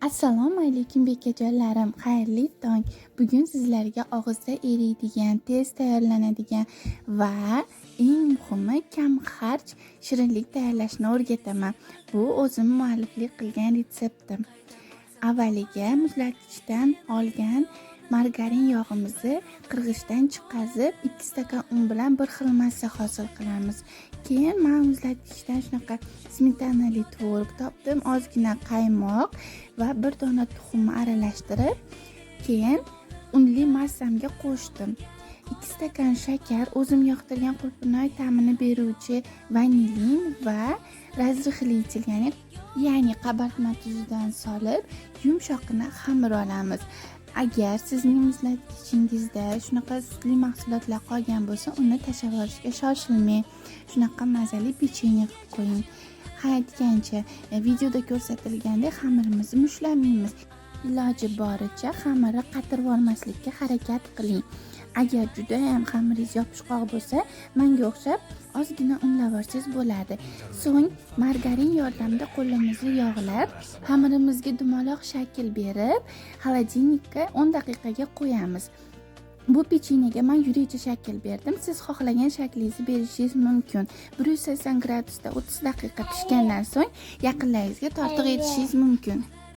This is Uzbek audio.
Assalomu alaykum, bekajonlarim, xayrli tong. Bugun sizlarga og'izda eriydigan, tez tayyorlanadigan va eng muhimi, kam xarj shirinlik tayyorlashni o'rgataman. Bu o'zim mualliflik qilgan retseptim. Avvaliga muzlatgichdan olgan margarin yog'imizni qirg'ichdan chiqazib, 2 stakan un bilan bir xil massa hosil qilamiz. Keyin man muzlatgichdan shunaqa smetanali tvorog topdim, ozgina qaymoq va bir dona tuxumni aralashtirib, keyin unli massamga qo'shdim. 2 stakan shakar, o'zim yoqtirgan qulupnoy ta'mini beruvchi vanilin va разрыхлитель, ya'ni qabartma tuzidan solib, yumshoqqina xamir olamiz. Agar sizning muzlatgichingizda shunaqa sutli mahsulotlar qolgan bo'lsa, uni tashlab yuborishga shoshilmang. Shunaqa mazali pechenye qilib qo'ying. Ha, aytgancha, videoda ko'rsatilgandek xamirimizni mushtlamaymiz. Iloji boricha xamirni qatirib yubormaslikka harakat qiling. Agar judayam xamiringiz yopishqoq bo'lsa, manga o'xshab ozgina unlab olsangiz bo'ladi. So'ng margarin yordamida qo'limizni yog'lab, xamirimizga dumaloq shakl berib, холодильник ka 10 daqiqaga qo'yamiz. Bu pechenyaga man yurakcha shakl berdim. Siz xohlagan shaklingizni berishingiz mumkin. 180 gradusda 30 daqiqa pishgandan so'ng yaqinlaringizga tortiq etishingiz mumkin.